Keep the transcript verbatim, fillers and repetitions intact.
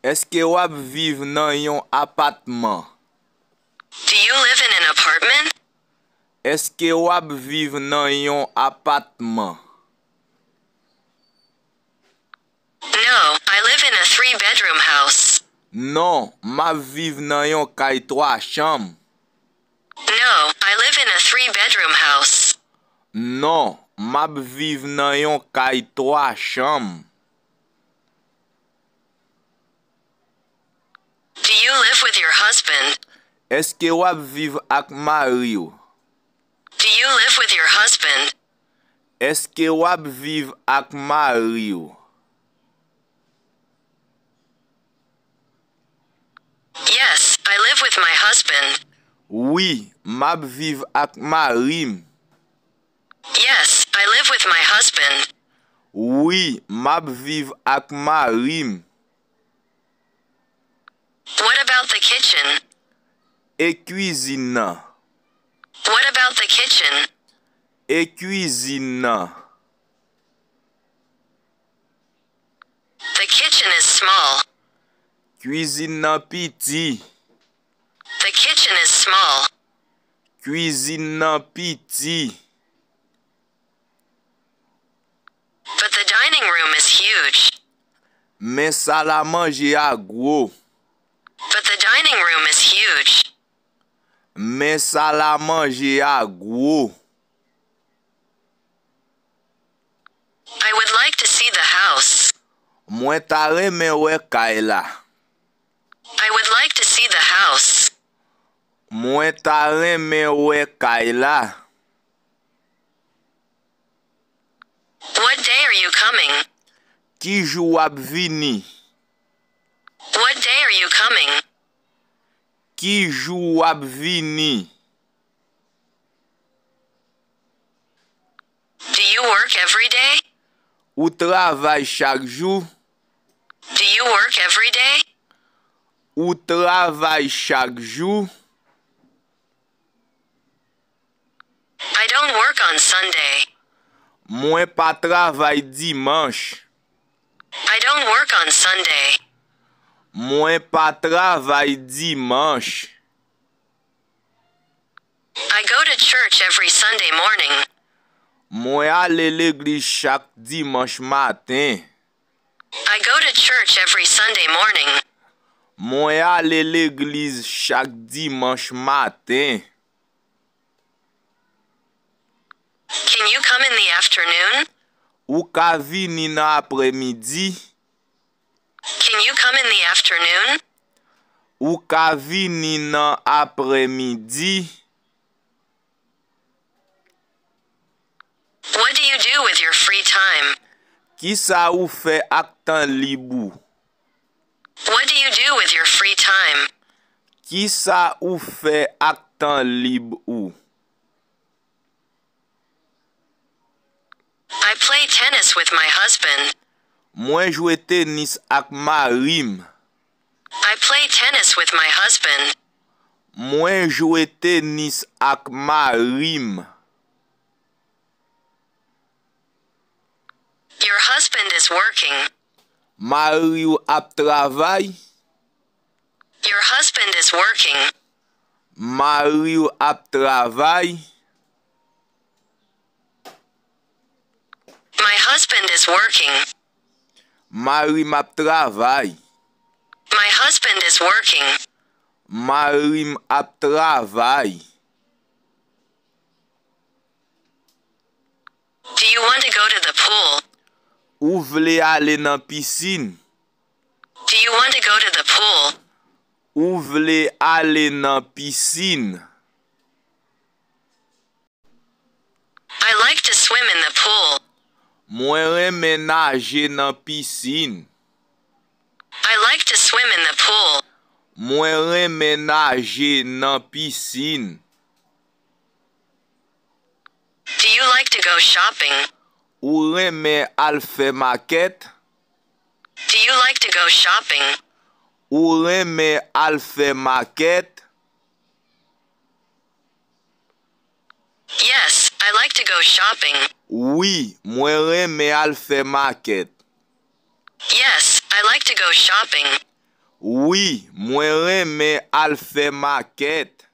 Èske w ap viv nan yon apatman? Do you live in an apartment? Èske w ap viv nan yon apatman? No, I live in a three bedroom house. Non, m ap viv nan yon kay twa chanm. No, I live in a three bedroom house. Non, m ap viv nan yon kay twa chanm. Do you live with your husband? Èske w ap viv ak mari w? Do you live with your husband? Èske w ap viv ak mari w? Yes, I live with my husband. Wi, m ap viv ak mari m. Yes, I live with my husband. Wi, m ap viv ak mari m. What about the kitchen? E kwizin nan? What about the kitchen? E kwizin nan? The kitchen is small. Kwizin nan piti. The kitchen is small. Kwizin nan piti. But the dining room is huge. Men salamanje a gwo. But the dining room is huge. Men salamanje a gwo. I would like to see the house. Mwen ta renmen wè kay la. I would like to see the house. Mwen ta renmen wè kay la. What day are you coming? Ki jou w ap vini? What day are you coming? Ki jou w ap vini? Do you work every day? Ou travay chak jou? Do you work every day? Ou travay chak jou? I don't work on Sunday. Mwen pa travay dimanch. I don't work on Sunday. Mwen pa travay dimanch. I go to church every Sunday morning. Mwen ale legliz chak dimanch maten. I go to church every Sunday morning. Mwen ale legliz chak dimanch maten. Can you come in the afternoon? Ou ka vini nan aprèmidi? Can you come in the afternoon? Ou ka vini nan aprèmidi? What do you do with your free time? Kisa ou fè ak tan lib ou? What do you do with your free time? Kisa ou fè ak tan lib ou? I play tennis with my husband. Mwen jwe tenis ak mari m. I play tennis with my husband. Mwen jwe tenis ak mari m. Your husband is working. Mari w ap travay. Your husband is working. Mari w ap travay. My husband is working. Mari m ap travay. My husband is working. Mari m ap travay. Do you want to go to the pool? Ou vle ale nan pisin? Do you want to go to the pool? Ou vle ale nan pisin? I like to swim in the pool. Mwen renmen naje nan pisin. I like to swim in the pool. Mwen renmen naje nan pisin. Do you like to go shopping? Ou renmen al fè makèt? Do you like to go shopping? Ou renmen al fè makèt? Yes, I like to go shopping. Wi, mwen renmen al fè makèt. Yes, I like to go shopping. Wi, mwen renmen al fè makèt.